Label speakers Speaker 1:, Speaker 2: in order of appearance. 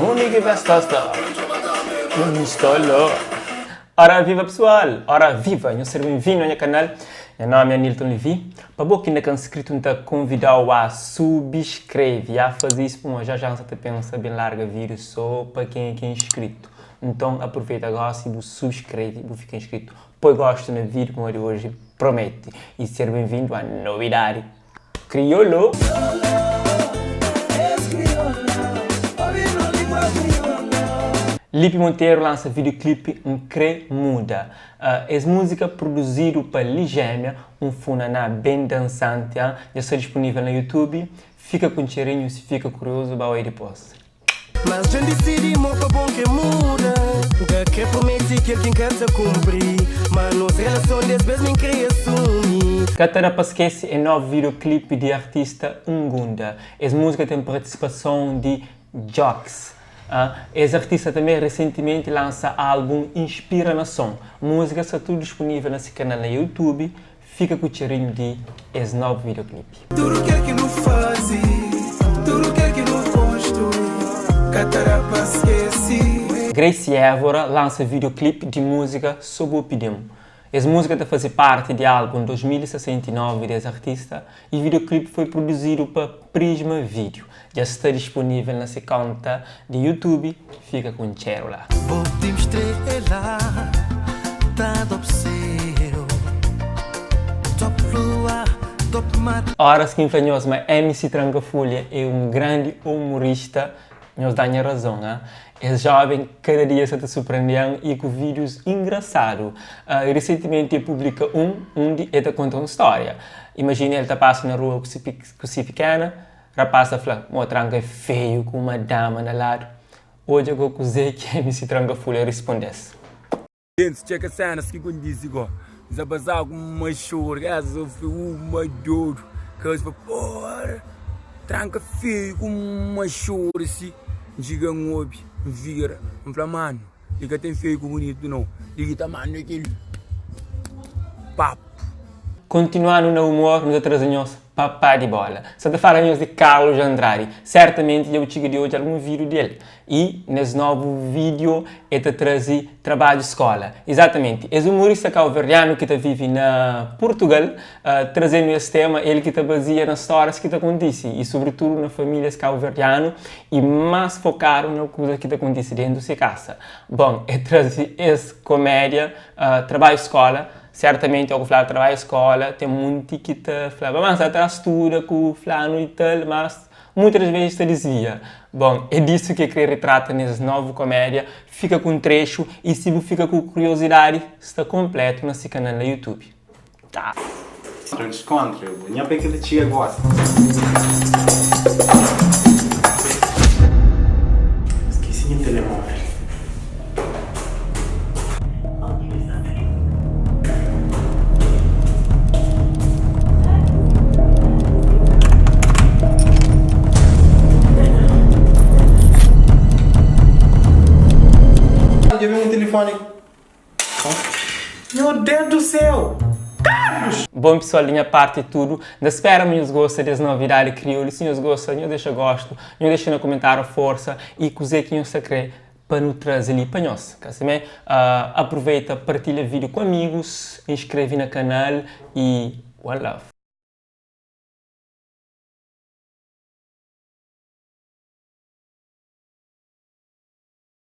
Speaker 1: Undi ki festa sta? Undi sta la? Ora viva pesoal! Ora viva! Nhos ser ben-vindu na nha kanal. Nha nomi é Anilton Levy. Pa bo ki inda ka nskritu N ta konvidau a subskreve, a faze isu pamodi já já N sa ta pensa ben larga vídeo so pa ken ki é nskritu. Nton aproveita gosi bu subskreve bu fika nskritu. Poi gostu na vídeo pamodi oji promete. Y ser ben-vindu a novidadi Kriolu! Lipe Monteiro lansa videoclipe N Kre Muda. Es múzika produzidu pa Ligémia, un funaná ben dansanti, dja sta disponível na YouTube. Fika ku txerinhu si fika kuriozu, ba oi dipôs.
Speaker 2: Mas dja N disidi mo pa bo N kre muda N ka kre promete kel ki N ka ta kunpri Ma nos relason des bes mi N kre asumi.
Speaker 1: Ka ta da pa skese é novu videoclip di artista Ngunda. Es múzika ten partisipason di Jox. Es artista tanbê resentimenti lansa álbum Inspira Nason. Múzika sta tudu dispunível na se kanal na YouTube. Fika ku txerinhu di es novu videoclip.
Speaker 2: Tudu kel ki nu faze, tudu kel ki nu konstrui, ka ta da pa skese.
Speaker 1: Grace Évora lansa videoclip di múzika So Bu Pidi-m. Es múzika ta faze parti di álbum 2069 di es artista y videoclip foi produzidu pa Prisma Video. Dja sta disponível na se konta di YouTube. Fika ku un txeru la.
Speaker 2: Bo pdi-m strela ta dop séu Dop lua, dop mar.
Speaker 1: Óras ki N fla nhos ma MC Tranka Fulha é un grandi umurista, nhos da nha razon, ha? Es jóven kada dia sa ta surprende-m i ku vídius engrasadu. Resentimenti el publika un undi el ta konta un stória. Imajina el ta pasa na rua ku si pikena, Rapaz ta fla, Mo tranka é feiu ku uma dama na ladu. Odja go kuzê ki MC Tranka Fulha risponde-s.
Speaker 3: Gentis txeka senas ki kontisi go N sa pasaba ku uma xor Esa foi uma dodu Ka fla porra Tranka feiu ku uma xor si N txiga N obi N vira N fla manu Li ka ten feiu ku bunitu nau Li ki ta manda kel papu.
Speaker 1: Kontinuandu na umor nu ta traze nhos Papá di Bola. Sa ta fala nhos di Carlos Andrade. Sertamenti dja bu txiga di odja algun vídiu di el. I nes novu vídiu el ta traze trabadju skola. Izatamenti, es umurista kauverdianu ki ta vive na Purtugal traze-nu es tema, el ki ta bazia na stórias ki ta kontise i sobritudu na famílias kauverdianu i más fokadu na kuzas ki ta kontise dentu se kasa. Bon, el traze es komédia Trabadju skola. Sertamenti ó ku fladu trabadju skola ten munti ki ta fla ma mas ta studa ku flanu i tal mas muitas das vezes ta disvia. Bon é disu ki e kre ritrata nes novu komédia fika ku un trexu i si bu fika ku kuriosidadi sta konpletu na si kanal na youtube. Ta.
Speaker 4: Nu diskontra bu nha pai ka ta txiga gosi. Skesi nha telemóvel. Dja ben un telefoni. Meu Deus do céu! Carlos!
Speaker 1: Bom pessoal di nha parti é tudo, nta spera ma nhos gosta des novidadi kriolu, si nhos gosta nhos dexa gosto, nhos dexa na komentariu forsa e kuze ki nhos ta kre pa nu traze li pa nhos, ka simé? Aproveita partilha video ku amigus, inscreve na kanal e one love.